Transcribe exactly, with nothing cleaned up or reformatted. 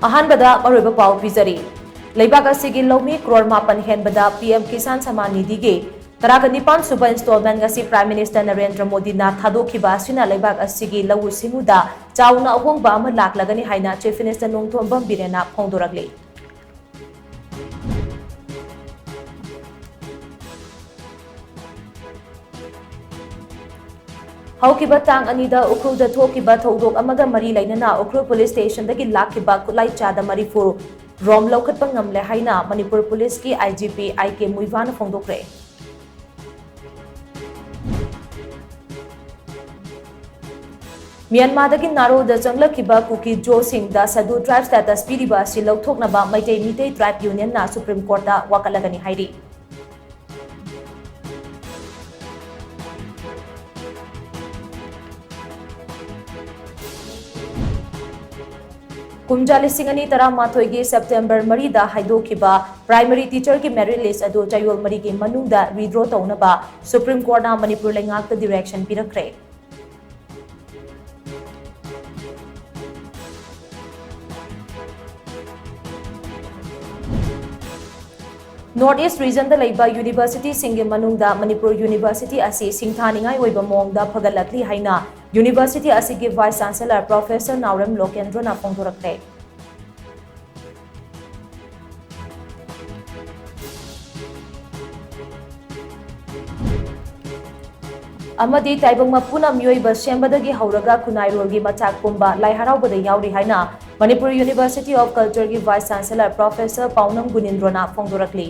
ꯑꯍꯥꯟꯕꯗ ꯃꯔꯨꯑꯣꯏꯕ ꯄꯥꯎ ꯄꯤꯖꯔꯤ꯫ ꯂꯩꯕꯥꯛ ꯑꯁꯤꯒꯤ ꯂꯧꯃꯤ ꯀ꯭ꯔꯣꯔ ꯃꯥꯄꯟ ꯍꯦꯟꯕꯗ ꯄꯤ ꯑꯦꯝ ꯀꯤꯁꯥꯟ ꯁꯃꯥꯟ ꯅꯤꯙꯤꯒꯤ ꯇꯔꯥꯒ ꯅꯤꯄꯥꯟ ꯁꯨꯕ installment ꯉꯁꯤ Prime Minister ꯅꯔꯦꯟꯗ꯭ꯔ ꯃꯣꯗꯤꯅ ꯊꯥꯗꯣꯛꯈꯤꯕ ꯑꯁꯤꯅ ꯂꯩꯕꯥꯛ ꯑꯁꯤꯒꯤ ꯂꯧꯎ ꯁꯤꯡꯎꯗ ꯆꯥꯎꯅ ꯑꯍꯣꯡꯕ ꯑꯃ ꯂꯥꯛꯂꯒꯅꯤ ꯍꯥꯏꯅ Chief Minister ꯅꯣꯡꯊꯣꯝꯕꯝ ꯕꯤꯔꯦꯟꯅ ꯐꯣꯡꯗꯣꯔꯛꯂꯤ꯫ ꯍꯧꯈꯤꯕ ꯇꯥꯡ ꯑꯅꯤꯗ ꯎꯈ꯭ꯔꯨꯜꯗ ꯊꯣꯛꯈꯤꯕ ꯊꯧꯗꯣꯛ ꯑꯃꯒ ꯃꯔꯤ ꯂꯩꯅꯅ ꯎꯈ꯭ꯔꯨꯜ police stationꯗꯒꯤ ꯂꯥꯛꯈꯤꯕ ꯈꯨꯠꯂꯥꯏ ꯆꯥꯗ ꯃꯔꯤꯐꯨ ꯔꯣꯝ ꯂꯧꯈꯠꯄ ꯉꯝꯂꯦ ꯍꯥꯏꯅ Manipur policeꯀꯤ I G P I K ꯃꯨꯏꯕꯥꯅ ꯐꯣꯡꯗꯣꯛꯈ꯭ꯔꯦ꯫ ꯃ꯭ꯌꯥꯟꯃꯥꯔꯗꯒꯤ ꯅꯥꯔꯣꯜꯗ ꯆꯪꯂꯛꯈꯤꯕ Kuki ꯖꯣꯁꯤꯡꯗ Scheduled Tribe status ꯄꯤꯔꯤꯕ ꯑꯁꯤ ꯂꯧꯊꯣꯛꯅꯕ ꯃꯩꯇꯩ ꯃꯤꯇꯩ Tribe Unionꯅ Supreme Courtꯇ ꯋꯥꯀꯠꯂꯒꯅꯤ ꯍꯥꯏꯔꯤ꯫ ꯀꯨꯝꯖꯥ ꯂꯤꯁꯤꯡ ꯑꯅꯤ ꯇꯔꯥꯃꯥꯊꯣꯏꯒꯤ September ꯃꯔꯤꯗ ꯍꯥꯏꯗꯣꯛꯈꯤꯕ primary teacherꯒꯤ merit list ꯑꯗꯨ ꯆꯌꯣꯜ ꯃꯔꯤꯒꯤ ꯃꯅꯨꯡꯗ withdraw ꯇꯧꯅꯕ Supreme Courtꯅ Manipur ꯂꯩꯉꯥꯛꯇ direction ꯄꯤꯔꯛꯈ꯭ꯔꯦ꯫ North East regionꯗ ꯂꯩꯕ universityꯁꯤꯡꯒꯤ ꯃꯅꯨꯡꯗ ꯃꯅꯤꯄꯨꯔ University ꯑꯁꯤ ꯁꯤꯡꯊꯥꯅꯤꯡꯉꯥꯏ ꯑꯣꯏꯕ ꯃꯑꯣꯡꯗ ꯐꯒꯠꯂꯛꯂꯤ ꯍꯥꯏꯅ university ꯑꯁꯤꯒꯤ Vice Chancellor Professor ꯅꯥꯎꯔꯦꯝ ꯂꯣꯀꯦꯟꯗ꯭ꯔꯣꯅ ꯐꯣꯡꯗꯣꯔꯛꯈ꯭ꯔꯦ꯫ ꯑꯃꯗꯤ ꯇꯥꯏꯕꯪ ꯃꯄꯨꯅ ꯃꯤꯑꯣꯏꯕ ꯁꯦꯝꯕꯗꯒꯤ ꯍꯧꯔꯒ ꯈꯨꯟꯅꯥꯏꯔꯣꯜꯒꯤ ꯃꯆꯥꯛ ꯄꯨꯝꯕ ꯂꯥꯏ ꯍꯔꯥꯎꯕꯗ ꯌꯥꯎꯔꯤ ꯍꯥꯏꯅ Manipur University of Cultureꯒꯤ Vice Chancellor Professor ꯄꯥꯎꯅꯝ ꯒꯨꯅꯤꯟꯗ꯭ꯔꯣꯅ ꯐꯣꯡꯗꯣꯔꯛꯂꯤ꯫